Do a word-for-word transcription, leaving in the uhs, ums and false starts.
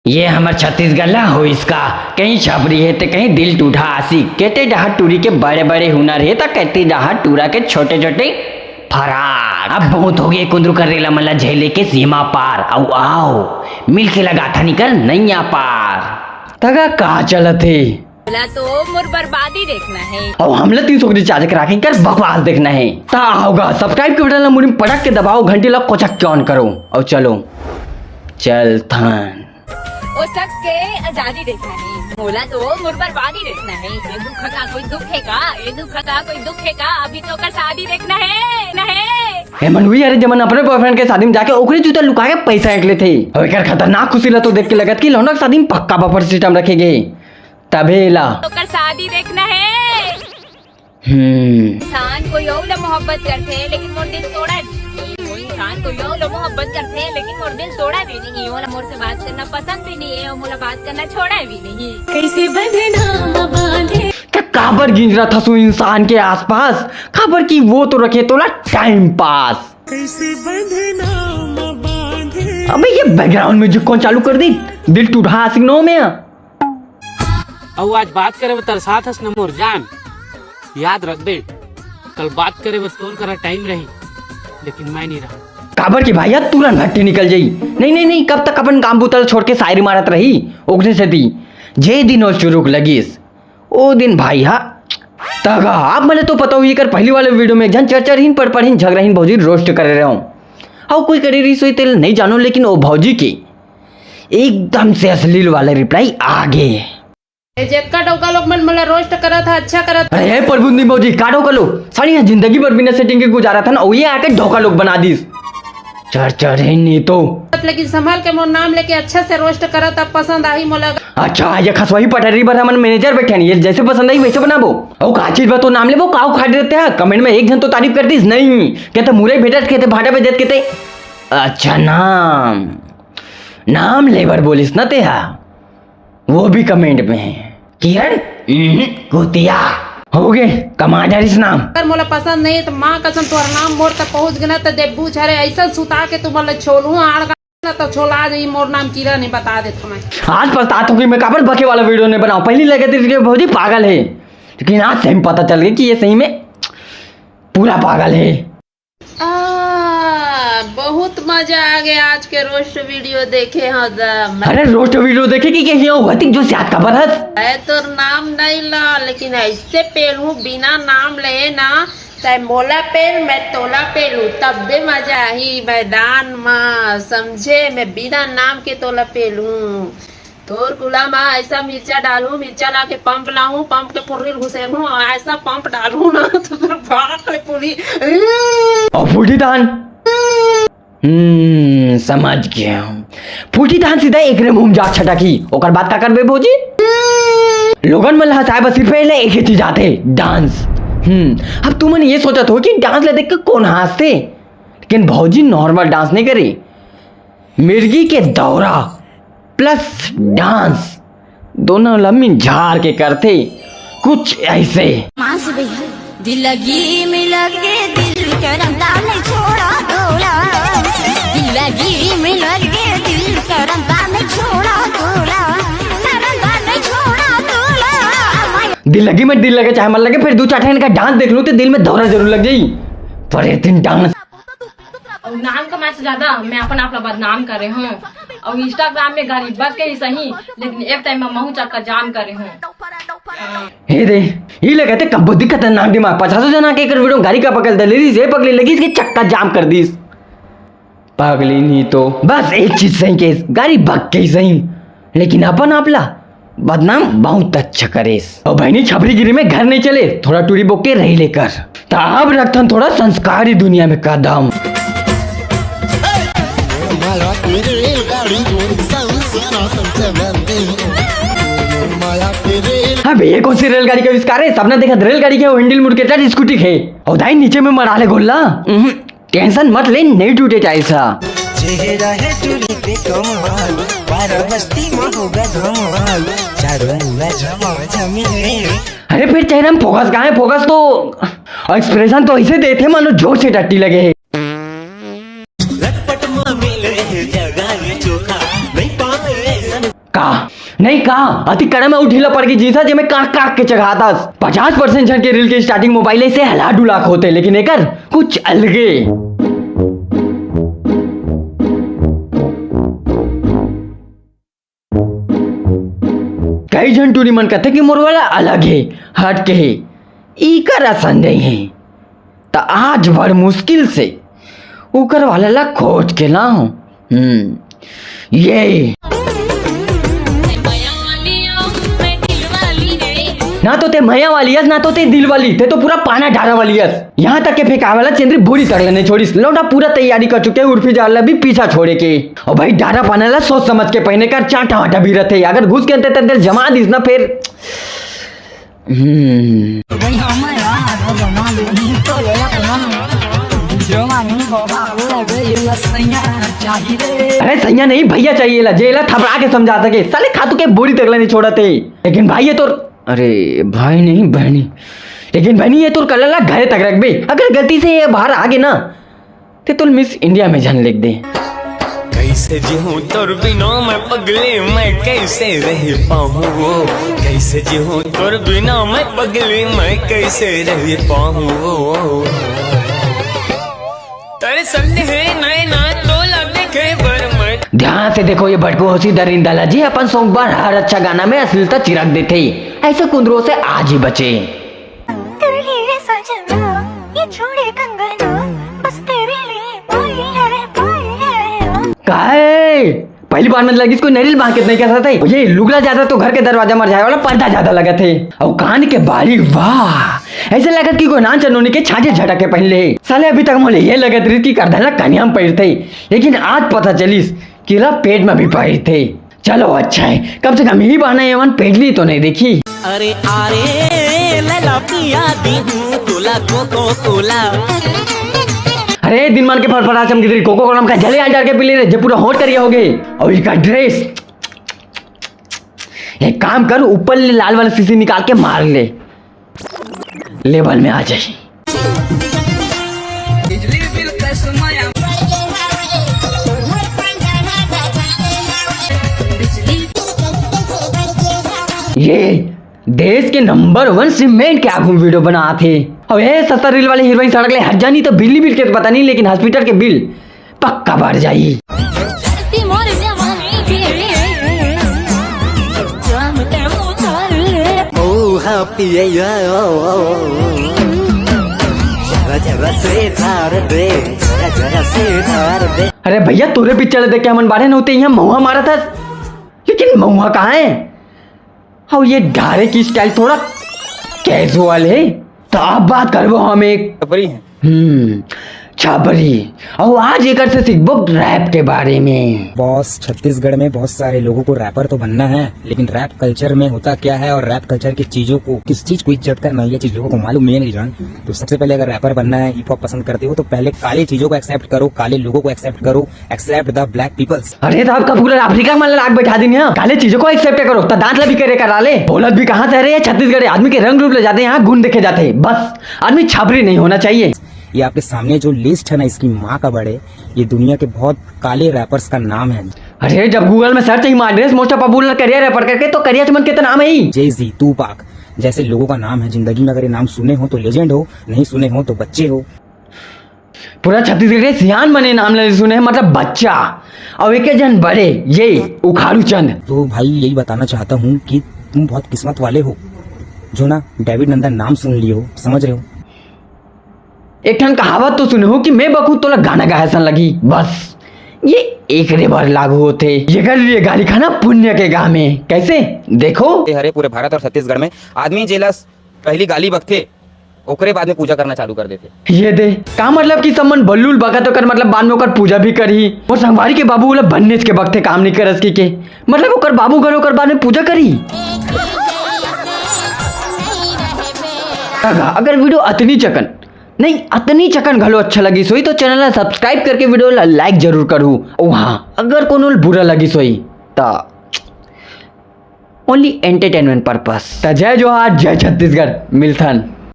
ये हमर छत्तीसगढ़ ला होइस का? कहीं छपरी हे ते कहीं दिल टूटा आशिक। केते डहर टूरी के बड़े बड़े हुनर हे, त केते डहर टूरा के छोटे छोटे फराक। अब बहुत हो गए कुंदरू कर रेला मन ला झेले के सीमा पार। अउ आओ, मिल के लगाथन इकर नैया पार। तगा का चलत हे? मोला तो मोर बर्बादी देखना है। अउ हमला तीन सौ के रिचार्ज करा के इकर बकवास देखना है। ता आओगा, subscribe के बटन ला मुड़ी में पटक के दबाओ, घंटी ला कोचक के on करो। अउ चलो, चलथन। ओ शख्स के आजादी देखना है। मोला तो मोर बर्बादी देखना है। ये दुख का कोई दुख है का? ये दुख का कोई दुख है का? अभी तो ओकर शादी देखना है, नहीं। हे मनवी, अरे जमन अपने boyfriend के शादी में जाके ओकरे जूता लुका के पैसा ऐंठ लेथे। अउ एकर खतरनाक खुशी ला तो देख के लगत कि लौंडा के शादी में पक्का buffer system रखे गे। तभे ला। ओकर शादी देखना है। हम्म। इंसान कोई और ला मोहब्बत करथे, लेकिन मोर दिल तोड़ा भी नहीं। वो इंसान कोई और ला मोहब्बत करथे, लेकिन मोर दिल तोड़ा भी नहीं। ओला मोर से बात करना पसंद भी नहीं है, और मोला बात करना छोड़ा भी नहीं। कैसे बंधना बांधे। त काबर गिंजरत हस ओ इंसान के आसपास? काबर कि वो तो रखे तोला time pass। कैसे बंधना बांधे। अबे ये background music कौन चालू कर दी? दिल टूटा आशिक नौ में। अउ आज बात करे बर तरसात हस न मोर जान, याद रखबे, कल बात करे बर तोर करा time रही, लेकिन मैं नहीं रहा। काबर के भाई यार तुरंत भट्टी निकल जाई। नहीं, नहीं, नहीं, कब तक अपन काम बूता ल छोड़ के शायरी मारत रही? ओकरे सेती जे दिन ओ चुरुक लगिस, ओ दिन भाई हा तगा। आप मने तो पता हुई कर पहली वाले video में एक झन चरचरहीन, पड़पड़हीन, झगड़ाहीन भौजी roast करे रहे हूँ। अउ कोई करे रही सोई तेल नहीं जानो, लेकिन ओ भौजी के एकदम से अश्लील वाला reply आ गे। ए, जेतका डौका लोग मन मोला roast करत हा, अच्छा करत हा। अरे हे प्रभु नी भौजी, का डौका लोग? सारी यहाँ जिंदगी भर बिना setting के गुजारत हन, अउ ये आके डौका लोग बना दिस। चरचरहीन नी तो। लेकिन संभाल के मोर नाम लेके अच्छा से roast करत हा, पसंद आही मोला। अच्छा, ये खसवही पटरी बर हमन manager बैठे हन, ये जैसे पसंद आई वैसे बनाबो। अउ का चीज बा तो नाम लेबो, का उखाड़ देते हैं? Comment में एक झन तो तारीफ कर दिस, नहीं। कहते मुरई भेटत, कहते भाटा पे देत, कहते अच्छा नाम, नाम लेबर बोलिस ना ते हा। वो भी comment में। किरण, उहुं, कुतिया। हो गे, कमा डरिस नाम। अगर मोला पसंद नहीं तो माँ कसम तोहर नाम मोर तक पहुँच गना तो देबू झरे ऐसा सुता के तू मोला छोलू आड़ ना तो छोला जाई मोर नाम किरण है बता देत हूँ मैं। आज पछतात हूँ कि मैं काबर बके वाला video नहीं बनाऊँ। पहली लगे थी कि भौजी पागल है, लेकिन आज सही में पता चल गया कि ये सही में पूरा पागल है। आ, बहुत मजा आ गया आज के roast video देखे हो दा। अरे roast video देखे कि कहीं हो हतिक जो सियात का बरस। मैं तोर नाम नहीं ला, लेकिन ऐसे पेलहूँ बिना नाम ले ना, तै मोला पेल, मैं तोला पेलूँ, तब भी मजा आही मैदान मा, समझे? मैं बिना नाम के तोला पेलूँ। तोर कुला मा ऐसा मिर्चा डालूं, मिर्चा लाके पंप लाऊं, पंप के फुर्री घुसेरहूं, ऐसा पंप डालूं ना तो तोर बाप रे पूरी। और फूटी धान। हम्म, समझ गया। फूटी धान सीधा एकरे मुंह में जा छटकी। ओकर बाद का करबे भौजी? लोगन मन ल हंसाए बर सिर्फ एला एक ही चीज आथे, dance। हम्म, अब तुमन ये सोचत हो कि dance ला देख के कौन हंसथे, लेकिन भौजी normal dance नहीं करे, मिर्गी के दौरा plus dance दोनों ल मिंझार के करथे कुछ ऐसे। मांस भैया। दिल लगी में लगे दिल करम दान छोड़ा तोला। दिल लगी में लगे दिल करम दान छोड़ा तोला। करम दान छोड़ा तोला। दिल लगी में दिल लगे चाहे मत लगे, फिर दू चार ठन का dance देख लूं तो दिल में दौरा जरूर लग जाई। पर एक दिन dance। अउ नाम कमाए से ज्यादा मैं अपन आप ला बदनाम करे हूँ। अउ Instagram में गरीब बस के ही सही, लेकिन एक time में महू चक्का जाम करे हूँ। हे रे, ये लगा थे कब्बो दिक्कत है, नाम दिमाग पचासों जना के एकर video गाड़ी का पकड़ दे लेली, ये पकड़ लेगी इसके चक्का जाम कर दीस। पगली नहीं तो बस एक चीज सही के, गाड़ी बक के ही सही, लेकिन अपन आप ला बदनाम बहुत अच्छा करेस। और बहनी छपरीगिरी में घर नहीं चले, थोड़ा टूरी बोके रही लेकर। त अब रखथन थोड़ा संस्कारी दुनिया में कदम। अब ये कौन सी रेलगाड़ी का आविष्कार है? सपना देखा रेलगाड़ी के, वो हैंडल मुड़ के टच स्कूटी के। और दाई नीचे में मरा ले गोल्ला। उहुं। Tension मत ले, नहीं टूटे टाइल्स हा। चेहरा है टूरी पे कमाल, बारह बस्ती में होगा धमाल, चारों मुड़ा झमा झमी। अरे फिर चेहरा में फोकस कहाँ है? फोकस तो, expression तो ऐसे देते मानो जोर से टट्टी लगे है। लटपट में मिले जगह ये चोखा, नहीं पावे ऐसन। नहीं का, अति कड़ा में उठीला पड़ गई जीसा, जेमे काक काक के चघातस। पचास परसेंट झन के रील के स्टार्टिंग मोबाइल से हला डुला होते, लेकिन एकर कुछ अलगे। कई झन टूरी मन कथे कि मोर वाला अलग हे, हट के हे, इकर असन नहीं हे। त आज बड़ मुश्किल से उकर वाला ला खोज के लाहूं। हम्म, ये। ना तो ते मया वाली हस, ना तो ते दिल वाली, ते तो पूरा पाना डारा वाली हस। यहाँ तक के फेंकावे वाला चेंद्री बूढ़ी तक ले नहीं छोड़िस। लौंडा पूरा तैयारी कर चुके, उर्फी जाल ला भी पीछा छोड़े के। और भाई, डारा पाना ला सोच समझ के पहने कर, चाटा वाटा भी रहते। अगर घुस के अंदर तंदर जमा दिस ना, फिर हम्म। अरे सैया नहीं, भैया चाहिए ला, जेला थपड़ा के समझा सके। साले खातू के बोरी तक ला नहीं छोड़त हे। लेकिन भाई, ये तोर, अरे भाई नहीं, बहनी, लेकिन बहनी, ये तोर कला ला घरे तक रखबे। अगर गलती से ये बाहर आ गे ना, ते तोल मिस इंडिया में झन लिख दे। कैसे जीऊं तोर बिना मैं पगली, मैं कैसे रह पाऊं वो? कैसे जीऊं तोर बिना मैं पगली, मैं कैसे रह पाऊं वो? तेरे संग है नैना तोला देखे बर मैं। ध्यान से देखो ये भटकू होशी दरिंदा ला जी, अपन सोमवार हर अच्छा गाना में अश्लीलता चिरक देथे। ऐसे कुंदरों से आज ही बचे। तू ही है सजना, ये चूड़ी कंगना, बस तेरे लिए बोली है, बोली है। काहे? पहली बार में लगिस कोई नरिल बांके नहीं कह सकते। ये लुगड़ा ज्यादा तो घर के दरवाजा मर जाए वाला पर्दा ज्यादा लगत हे। और कान के बाली, वाह, ऐसे लगत कि कोई नान चनोनी के छाजे झटक के पहन ले। साले अभी तक मोले ये लगत रही कि करधन ला कनिया में पहिरथे, लेकिन आज पता चलिस कि ला पेट में भी पहिरथे। चलो अच्छा है, कम से कम यही बहाना ये मन पेटली तो नहीं देखी। अरे, अरे, लैला पिया दी हूँ तोला कोको कोला। अरे, दिन मान के फरफरा चमकी तेरी कोको कोला में का जले आल डाल के पी ले रे, जे पूरा होंठ करिया हो गए। और इसका ड्रेस, एक काम कर, ऊपर ले लाल वाला शीशी निकाल के मार ले, लेवल में आ जाए। ये देश के नंबर वन सीमेंट के आगू वीडियो बनात हे। अब ये सस्ता रील वाली हीरोइन सड़क ले हट जानी तो बिजली बिल के तो पता नहीं, लेकिन हॉस्पिटल के बिल पक्का बढ़ जाई। ओ हाँ पिए, ओ, ओ, ओ, ओ। जरा, जरा से धार दे, जरा, जरा से धार दे। अरे भैया, तोरे पिक्चर देख के हमन बाढ़े न होते यहाँ महुआ मारा था, लेकिन महुआ कहाँ है? और ये डारे की स्टाइल थोड़ा कैजुअल है, तो आप बात करबो हम एक छपरी है। हम्म, छपरी। और आज एकर से सीखबो रैप के बारे में। बॉस, छत्तीसगढ़ में बहुत सारे लोगों को रैपर तो बनना है, लेकिन रैप कल्चर में होता क्या है और रैप कल्चर की चीजों को, किस चीज को इज्जत करना है, ये चीज लोगों को मालूम नहीं है, नहीं जान। तो सबसे पहले अगर रैपर बनना है, हिप हॉप पसंद करते हो, तो पहले काले चीजों को एक्सेप्ट करो, काले लोगों को एक्सेप्ट करो, accept the black peoples। अरे, तो आपका पूरा अफ्रीका में लाग बैठा दिन यहाँ। काले चीजों को एक्सेप्ट करो, तो दांत ला भी करे करा ले। बोलत भी कहाँ से रहे, छत्तीसगढ़ आदमी के रंग रूप ले जाते हैं, यहाँ गुण देखे जाते हैं। बस, आदमी छाबरी नहीं होना चाहिए। ये आपके सामने जो लिस्ट है ना, इसकी माँ का बड़े, ये दुनिया के बहुत काले रैपर्स का नाम है। अरे, जब गूगल में सर्च ही मार ड्रेस मोस्टा पॉपुलर करिया रैपर करके, तो करिया चमन के तो नाम है ही। जे जी, टूपाक जैसे लोगों का नाम है। जिंदगी में अगर ये नाम सुने हो तो लेजेंड हो, नहीं सुने हो तो बच्चे हो। पूरा छत्तीसगढ़ के सियान मने नाम ले सुने हैं, मतलब बच्चा। और एक जन बड़े, ये उखाड़ू चंद। तो भाई, यही बताना चाहता हूँ कि तुम बहुत किस्मत वाले हो, जो ना डेविड नंदन नाम सुन लिए हो, समझ रहे हो? एक ठन कहावत तो सुने हो कि मैं बकू तोला गाना गाए सन लगी, बस ये एक रे बार लागू होते। ये कर लिए गाली खाना पुण्य के गाँव में। कैसे? देखो। ये हरे पूरे भारत और छत्तीसगढ़ में आदमी जेला पहली गाली बकथे, ओकरे बाद में पूजा करना चालू कर देथे। ये दे, का मतलब कि सब मन बल्लू ल बकत ओकर मतलब बाद में ओकर पूजा भी करही? मोर संगवारी के बाबू ओला बन्नेच के बकथे, काम नहीं करस कि के, मतलब ओकर बाबू घलो ओकर बाद में पूजा करही। अगर वीडियो अतनी चकन नहीं, अतनी चकन घलो अच्छा लगिस होही तो चैनल ला सब्सक्राइब करके वीडियो ला लाइक जरूर करहू। और हाँ, अगर कोनो ल बुरा लगिस होही त only entertainment purpose। त जय जोहार, जय छत्तीसगढ़, मिलथन।